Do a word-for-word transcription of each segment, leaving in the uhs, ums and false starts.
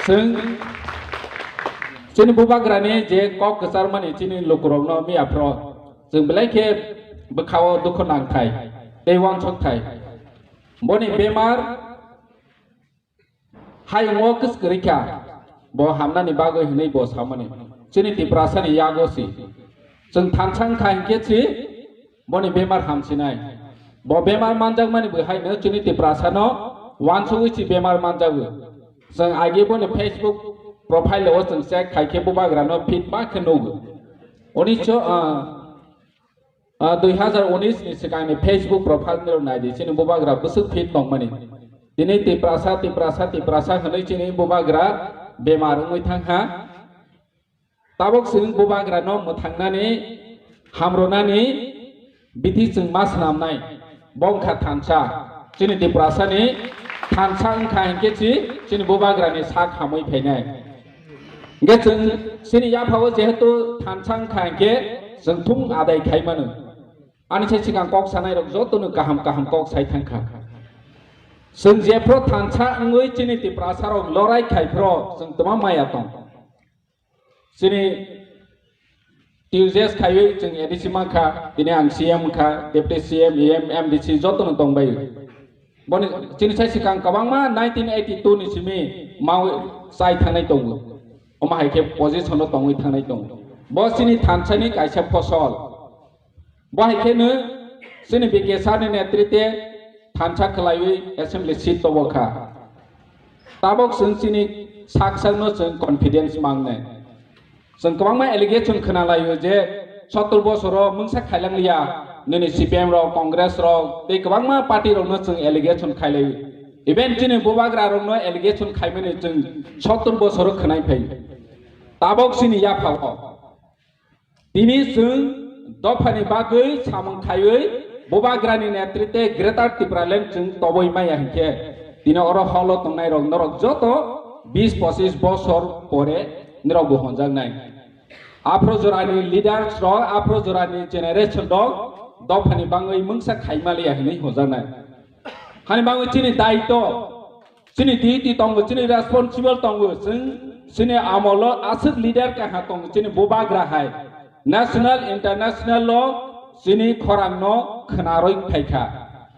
Chwng chini bubagrani je kok kwcharmani chini lukurokno miyaphro chwng belai khe bwkhao dukhu nangthai tei uansukthai. Boni bemar hayungo kwskwrwi kha, bo hamnani bagwi hwnwi bo samani. Chini Tiprasani yago si. Chwng thansa wngkha hinkhe si boni bemar hamsinai. Bo bemar manjakmani bwhaino chini Tiprasano uansugwi si bemar manjago. Chwng agi boni Facebook profile o chwng check khai khe bubagrano fit ma khe nugo. Unisho, ah, Ah, dui hazar unis ni swkangni Facebook profile nirok naidi, chini bubagra bwswk fit tongmani. Tini Tiprasa, Tiprasa, Tiprasa hwnwi chini bubagra bemar wngwi thangkha. Tabuk chwng bubagrano mwthangnani, hamrwnani bithi chwng ma swnamnai. Bo wngkha thansa. Chini Tiprasani thansa wngkha hinkhe chi, chini bubagrani sak hamwi phainai. Hingke chwng chini yaphao jehetu thansa wngkha hingke chwng thung adai khai mano. Ani sai sikang kok sanai rok jotono kaham kaham kok sai thangkha. Chwng jephro thansa wngwi chini Tiprasa rok lorai khai phro chwng twma maya tong. Chini T U J S khaiwi chwng A D C mankha, tini ang C M wngkha, Deputy C M, E M, M D C jotono tongbai. Boni chini sai sikang kwbangma nineteen eighty-two ni simi mawi chai thangnai tongo. Omo hai khe position o tongwi thangnai tongo. Bo chini thansani kaisa phosol. Bo hai kheno chini B K sir ni netrite thansa khwlaiwi assembly seat tobo kha. Tabok chwng chini sak sakno chwng confidence mangnai. Chwng kwbangma allegation khwnalaio je sottor bosoro mungsa khailangliya, nini C P M rok, Congress rok, tei kwbangma party rokno chwng allegation khailaio. Even chini bubagra rokno allegation khaimani chwng sottor bosoro khwnai phai. Tabok chini yaphao. Tini chwng dophani bagwi samung khaiwi bubagrani netrite Greater Tipraland chwng toboi maya hinkhe tini oro holo tongnai rok norok joto bis pochis bosor pore nirok bo honjaknai. Aphro jorani leaders rok, aphro jorani generation rok dophani bagwi mungsa khaimaliya hinwi honjaknai. Hani bagwi chini daito, chini duty tongo, chini responsible tongo, chwng chini amolo aswk leader kaha tongo, chini bubagra hai national, international o chini khorang no khwnarwi phaikha.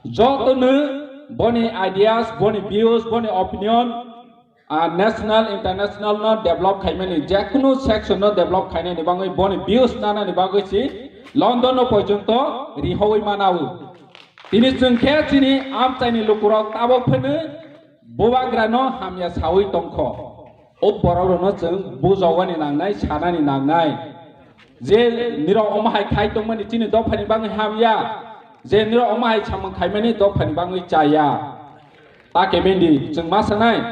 Jotono boni ideas, boni views, boni opinion, ah, national, international no develop khaimani, jekunu section no develop khainani bagwi boni views nanani bagwi si London no porjonto rihowi manao. Tini chwng khe chini amchaini lukurok tabok phano bubagrano hamya sawi tongkho. O borokrokno chwng bujogani nangnai, sanani nangnai. Je nirok omo hai khai tongmani chini dophani bagwi hamya. Je nirok omo hai samung khaimani dophani bagwi chaya. Ta kebindi chwng ma sanai.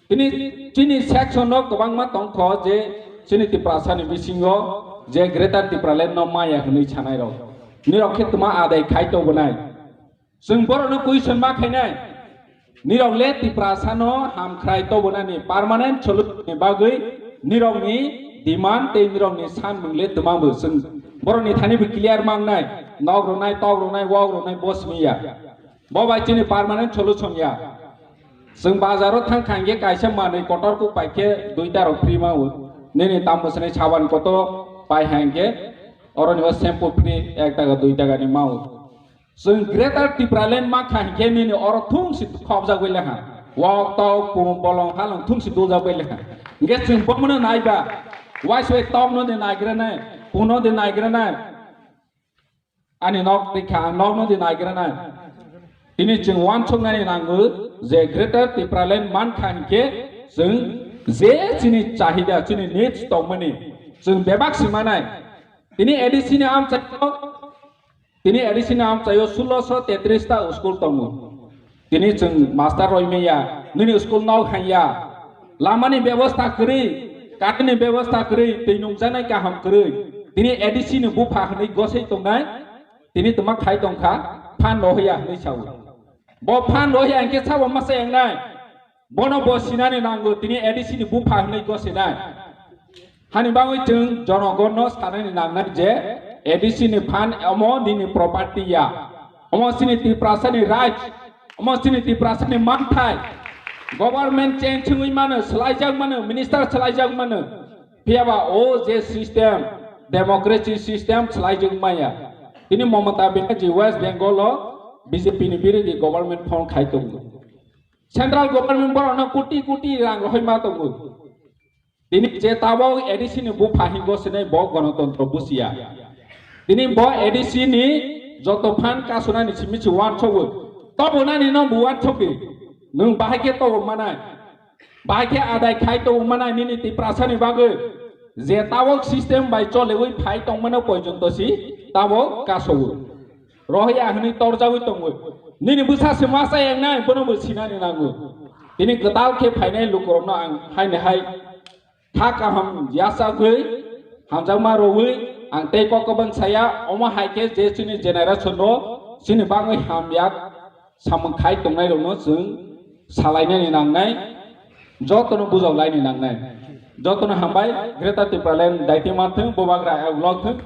Tini chini section no kwbangma tongkho je chini Tiprasani bisingo je Greater Tipraland no maya hwnwi sanai rok. Nirok khe tma adai khai tobonai. Chwng borokno question ma khainai. Nirok le Tiprasano hamkhrai tobonani permanent solution ni bagwi nirokni demand tei nirokni sanmung le twmangbo chwng borokni thani bo clear mangnai. Nok rwnai, tok rwnai, wok rwnai, bo simi ya. Bo bai chini permanent solution ya. Chwng bazaro thang kha hingke kaisa manwi kotor kuk pai khe duita rok free ma o. Nini tamo sini saban koto pai ha hingke oro ni o shampoo free ek taka dui taka ni ma o. Chwng Greater Tipraland ma kha hingke nini oro thung si khobjak bai lekha. Wok tok pung bolong halong thung si dujak bai lekha. Hingke chwng bomono naiba. Waisoi tok no de naigra nai, pung no de naigra nai. Ani nok tei kha, ang nokno di naigra nai. Tini chwng uansuknani nango je Greater Tipraland mankha hinkhe chwng je chini chahida, chini needs tongmani chwng bebak simanai. Tini A D C ni amchaio, tini A D C ni amchaio sulosho tetris ta school tongo. Tini chwng master roi maya, nini school nok hanya, lamani bebosta kwrwi, current ni bebosta kwrwi, twi nungjaknai kaham kwrwi. Tini A D C ni bupha hwnwi gosoi tongnai, tini twma khai tongkha, phan rohya hwnwi sao. Bo phan rohya hinkhe sabo masa yangnai, bono bo sinani nango, tini A D C ni bupha hwnwi gosinai. Hani bagwi chwng jonogonno sanani nangnai je A D C ni phan omo nini property ya. Omo chini Tiprasani right, omo chini Tiprasani manthai. Government change wngwi mano, swlaijak mano, minister swlaijak mano. Phiyaba o je system, democracy system swlaijak maya. Tini Mamata Banerjee West Bengal o B J P ni birodhi government form khai tongo. Central government borokno koti koti rang rohoi ma tongo. Tini je tabok A D C ni bupha hingo sinai bo gonotontro busiya. Tini bo A D C ni joto phan kasunani simi si uansukgo. Tobonani no bo uansukdi. Nwng bahai khe tobok manai. Bahai khe adai khai tobok manai nini Tiprasa ni bagwi. Je tabok system bai choliwi phai tongmano porjonto si tabok kasogo. Rohya hwnwi torjagwi tongo. Nini bwsa se masa yangnai, bono bo sinani nango. Tini kwtal khe phainai lukurokno ang haini hai kha kaham yachagwi, hamjakma rwwi ang tei kok kwbang saya, omo hai khe je chini generation no chini bagwi hamya samung khai tongnairokno chwng salainani nangnai, jotono bujaklaini nangnai. Jotono hambai, Greater Tipraland daiti manthwng, bubagra ayuk lokthwng.